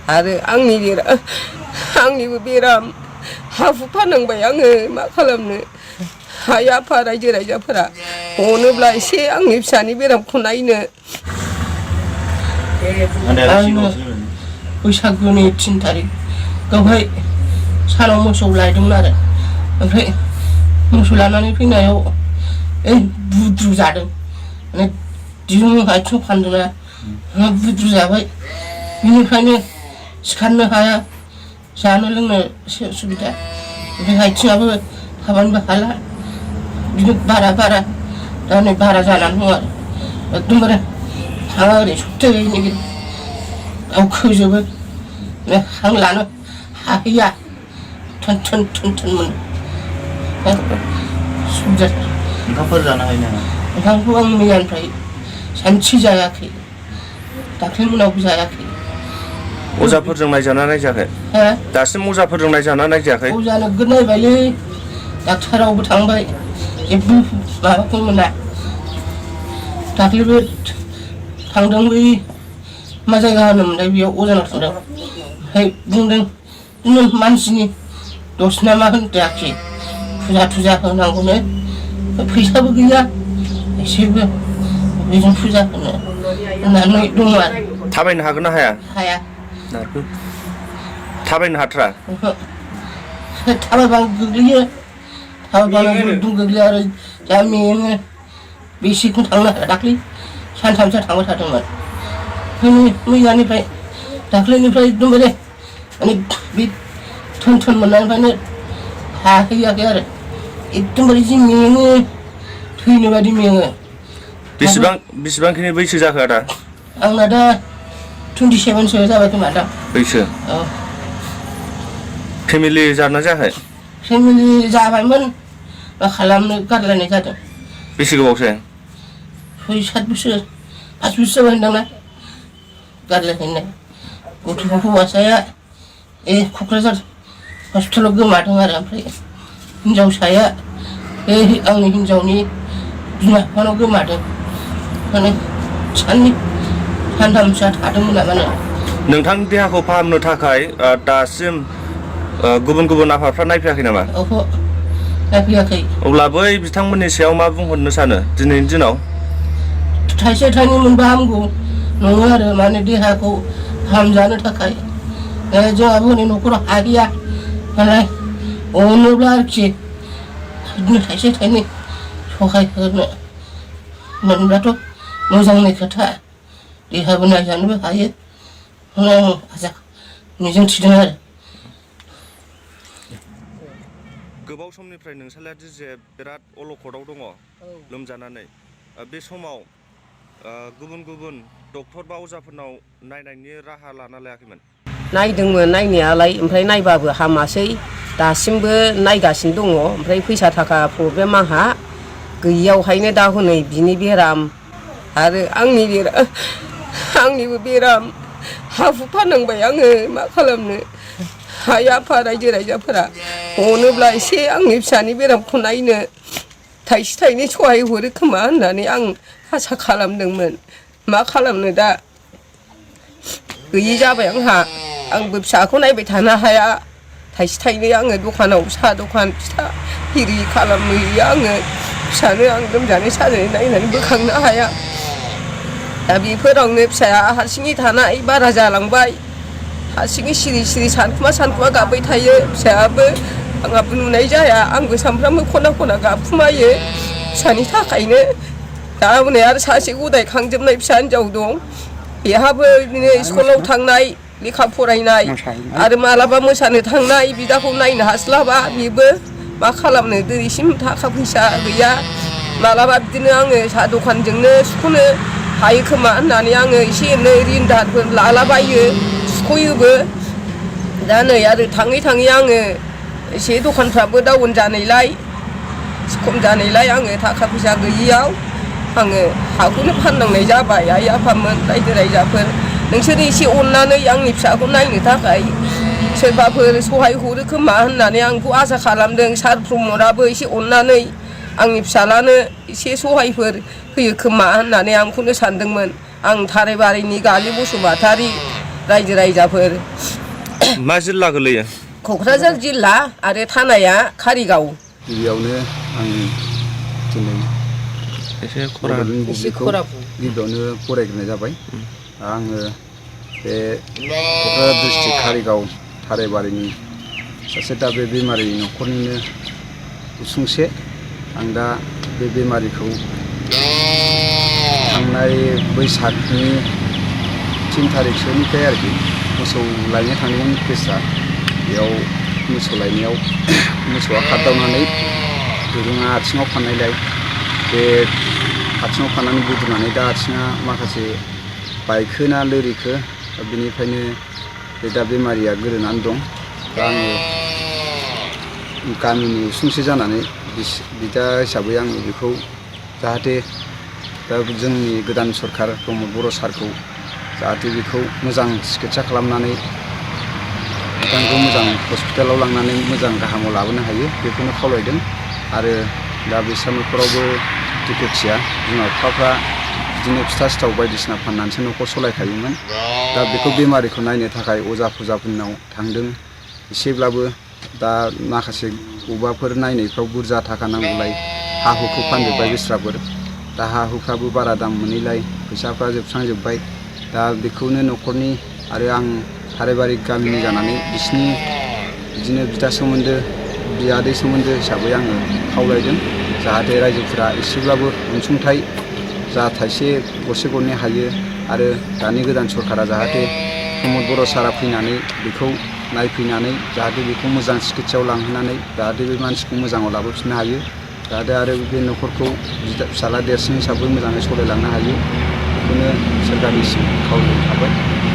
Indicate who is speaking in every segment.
Speaker 1: आरो आंनिबो बेराम हा हु फाननांबाय आङो मा खालामनो आइ आफा रायजो राजाफोरा अनोब्ला एसे आंनि फिसानि बेरामखौ नायनो
Speaker 2: बैसागुनि 3 तारिखआवहाय सानाव मोसौ लायदोंमोन आरो ओमफ्राय मोसौ लानानै फैनायाव बुद्रु जादों माने दिरुं आथिङाव फानदोंना बुद्रु जाबाय बिनिफ्रायनो सिखारनो हाया जानो लोंनो एसे उसुबिदा ओमफ्राय आथिङाबो थाबायनोबो हाला बिदिनो बारा दा नै बारा जानानै दं आरो एकदमबारे हाङा ओरै सप्ताहैनि दावखोजोबो हां लानो हाहैया थोन मोनो
Speaker 3: ओंखामफोर जानो हायो नामा?
Speaker 2: ओंखामखौ आं मैयानिफ्राय सानसे जायाखै दाख्लै मोनावबो जायाखै
Speaker 3: अजाफोरजों नायजाना नायजायाखै? दासिम अजाफोरजों नायजाना नायजायाखै?
Speaker 2: अजा नोगोद नायबायलै डाक्टारावबो थांबाय जेबो माबाखौ मोना दाख्लैबो थांदों बै मा जायगा होनोमोनलाय बेयाव अजानाव थांदों ओमफ्राय बुंदों मानसिनि दस ना मा होनदोंखि फुजा होनांगौनो फैसाबो गैया एसेबो बेजों फुजा होनो होननानै दङ आरो
Speaker 3: थाबायनो हागोन ना हाया?
Speaker 2: हाया
Speaker 3: थाबायनो हाथारा?
Speaker 2: थाबायबानो गोग्लैयो थाबायबानो गोग्लैयो आरो जा मेङो बेसेखौ थांनो हाया दाख्लै सानथामसो थांबाय थादोंमोन मैयानिफ्राय दाख्लैनिफ्राय एकदमबारे माने बे थोन मोननायनिफ्रायनो हाहैयाखै आरो एकदमबारे जि मेङो थैनो बायदि मेङो
Speaker 3: बेसेबांखिनि बैसो जाखो आदा?
Speaker 2: आंना दा 27सो जाबाय खोमा दा
Speaker 3: बैसो फेमिलि जाना जायाखै?
Speaker 2: फेमिलि जाबायमोन मा खालामनो गारलायनाय जादों
Speaker 3: बेसे गोबावसै?
Speaker 2: 6-7 बोसोर 5 बोसोर जाबाय होनदांना गारलायनाय गथ' हौवासाया क'क्राझार हस्पिटालाव गोमादों आरो ओमफ्राय हिनजावसाया आंनि हिनजावनि बिमा बिफानाव गोमादों माने सानथामसो थादोंमोन नामानो।
Speaker 3: नोंथांनि देहाखौ फाहामनो थाखाय दासिम गुबुन आफादफ्रा नायफैयाखै नामा?
Speaker 2: ओहो नायफैयाखै।
Speaker 3: अब्ला बै बिथांमोननि सायाव मा बुंहरनो सानो दिनैनि दिनाव?
Speaker 2: थाइसे थाइनै मोनबा हामगौ नङो आरो माने देहाखौ फाहामजानो थाखाय जोंहाबो हनै न'खराव हाहैया माने अनोब्ला आरोखि बिदिनो थाइसे थाइनै सहाय होनो मोनब्लाथ' मोजांनि खोथा देहाबो नायजानोबो हायो आं आसा मिजिं थिदों आरो।
Speaker 3: गोबाव समनिफ्राय नोंसालायादि जे बिराद अलखदाव दङ लोमजानानै बे समाव गुबुन डक्टर बा अजाफोरनाव नायनायनि राहा लाना लायाखैमोन?
Speaker 1: नायदोंमोन नायनायालाय ओमफ्राय नायबाबो हामासै दासिमबो नायगासिनो दङ ओमफ्राय फैसा थाखा प्रब्लेम आंहा गैयियावहायनो दा हनै बिनि बेराम आरो आंनिबो बेराम हा हु फाननांबाय आङो मा खालामनो आइ आफा रायजो राजाफोरा अनोब्ला एसे आंनि फिसानि बेरामखौ नायनो थाइसे थाइनै सहाय हरो खोमा होननानै आं आसा खालामदोंमोन मा खालामनो दा गैयि जाबाय आंबो फिसाखौ नायबाय थानो हाया थाइसे थाइनै आङो दखानाव साहा दखान फिथा एरि खालामहैयो आङो फिसानो आं लोमजानाय साजानाय नायनानै बोखांनो हाया दा बेफोरावनो फिसाया हारसिङै थानाय बारा जालांबाय हारसिङै सिरि सानखुमा गाबबाय थायो फिसायाबो आंहाबो नुनाय जाया आंबो सानफ्रामबो खना गाबखुमायो फिसानि थाखायनो दा हनै आरो सासे गदाय खांजोबनाय फिसा हिनजाव दं बेहाबो बिदिनो स्कुलाव थांनाय लेखा फरायनाय आरो मालाबा मोसानो थांनाय बिदाखौ नायनो हास्लाबा बेबो मा खालामनो दिनैसिम थाखा फैसा गैया मालाबा बिदिनो आङो साहा दखानजोंनो सुख'नो हायो खोमा होननानै आङो एसे एनै रिन दाहारफोर लालाबायो सुख'योबो दा नै आरो थाङै आङो एसे दखानफ्राबो डाउन जानायलाय खम जानायलाय आङो थाखा फैसा गैयियाव आङो हाखौनो फाननांनाय जाबाय आइ आफामोन रायजो राजाफोर नोंसोर एसे अननानै आंनि फिसाखौ नायनो थाखाय सोरबाफोर सहाय हरो खोमा होननानै आंखौ आसा खालामदों सार प्रमदआबो एसे अननानै आंनि फिसालानो एसे सहायफोर होयो खोमा होननानै आंखौनो सानदोंमोन आं थारायबारिनि गालि बसुमतारी रायजो राजाफोर
Speaker 3: मा जिल्ला गोलैयो?
Speaker 1: क'क्राझार जिल्ला आरो थानाया कारिगाव।
Speaker 4: गिबियावनो आं दिनै
Speaker 3: एसे
Speaker 4: बड'लेण्ड
Speaker 1: एसे
Speaker 4: बुब्लिखौ
Speaker 1: खरा
Speaker 4: गिबियावनो फरायग्रोनाय जाबाय। आङो बे क'क्राझार डिस्ट्रिक्ट कारिगाव थाराइबारिनि सासे दा बे बेमारि न'खरनिनो उसुंसे। आं दा बे बेमारिखौ थांनाय बैसागनि 3 तारिखसोनिफ्राय आरोखि मोसौ लायनो थांदोंमोन केसा। बेयाव मोसौ लायनायाव मोसौआ खारदावनानै दुरुङा आथिङाव फाननायलाय बे आथिङाव फाननानै बुद्रुनानै दा आथिङा माखासे बायखोना लोरिखो बेनिफ्रायनो बे दा बेमारिया गोदोनानै दं। दा आङो गामिनि उसुंसे जानानै बिदा हिसाबै आङो बेखौ जाहाथे दा जोंनि गोदान सरकार प्रमद बर' सारखौ जाहाथे बेखौ मोजां सिकित्सा खालामनानै बिथांखौ मोजां हस्पिटालाव लांनानै मोजां गाहामाव लाबोनो हायो बेखौनो खावलायदों। आरो दा बिस्रा न'खरावबो दुखुथिया बिमा बिफाफ्रा बिदिनो फिथा सिथाव बायदिसिना फाननानैसो न'खर सलायखायोमोन। दा बेखौ बेमारिखौ नायनो थाखाय अजा फुजाफोरनाव थांदों एसेब्लाबो। दा माखासे बबेबाफोर नायनायफ्राव बुरजा थाखा नांगौलाय हा हुखौ फानजोब्बाय बिस्राफोर। दा हा हुफ्राबो बारा दाम मोनैलाय फैसाफ्रा जोबस्रांजोब्बाय। दा बेखौनो न'खरनि आरो आं थाराइबारि गामिनि जानानै बिसिनि बिदिनो बिदा सोमोन्दो बियादै सोमोन्दो हिसाबै आङो खावलायदों जाहाथे रायजोफोरा एसेब्लाबो अनसुंथाइ जा थाइसे गरसे गरनै हायो। आरो दानि गोदान सरकारा जाहाथे प्रमद बर' सारा फैनानै बेखौ नायफैनानै जाहाथे बेखौ मोजां सिकित्सायाव लांहोनानै जाहाथे बे मानसिखौ मोजाङाव लाबोफिननो हायो। जाहाथे आरो बे न'खरखौ फिसाला देरसिन हिसाबै मोजाङै सालायलांनो हायो बेखौनो सोरखारनिसिम खावलायनाय थाबाय।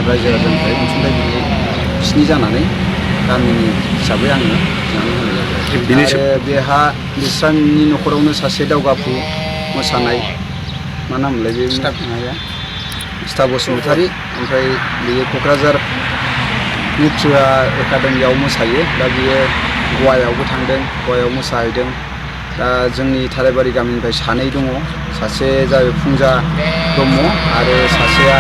Speaker 4: रायजो राजानिफ्राय अनसुंथाइ बियै बिसिनि जानानै गामिनि हिसाबै आङो बिनानै होनाय जाबाय। आरो बेहा बिस्रानि न'खरावनो सासे दावगाफु मोसानाय मा नामलाय बे माबाया स्टार बसुमतारी। ओमफ्राय बेयो क'क्राझार नृत्य एकाडेमियाव मोसायो। दा बियो गवायावबो थांदों, गवायाव मोसाहैदों। दा जोंनि थाराइबारि गामिनिफ्राय 2 दङ। सासे जाबाय फुंजा ब्रह्म आरो सासेया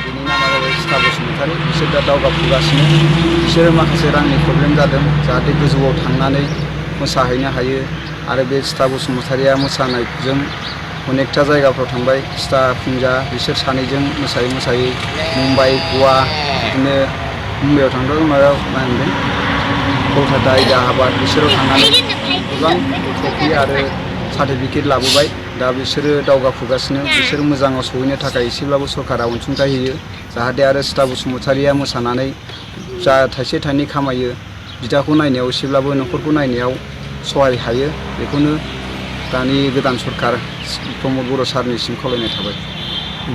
Speaker 4: बेनि नामा जाबाय स्टार बसुमतारी। बिसोर दा दावगाफुगासिनो। बिसोरो माखासे रांनि प्रब्लेम जादों जाहाथे गोजौआव थांनानै मोसाहैनो हायो। आरो बे स्टार बसुमतारीया मोसानायजों अनेकथा जायगाफ्राव थांबाय। स्टार फुंजा बिसोर 2जों मोसायै मोसायै मुम्बाइ गवा बिदिनो मुम्बाइआव थांदों माबायाव मा होनदों कलकाता इलाहाबाद बिसोराव थांनानै गोबां ट्रफि आरो सार्टिफिकेट लाबोबाय। दा बिसोरो दावगाफुगासिनो। बिसोर मोजाङाव सहैनो थाखाय एसेब्लाबो सरकारा अनसुंथाइ होयो जाहाथे आरो स्टार बसुमतारीया मोसानानै जा थाइसे थाइनै खामायो बिदाखौ नायनायाव एसेब्लाबो न'खरखौ नायनायाव सहाय हायो। बेखौनो दानि गोदान सरकार प्रमद बर' सारनिसिम खावलायनाय थाबाय।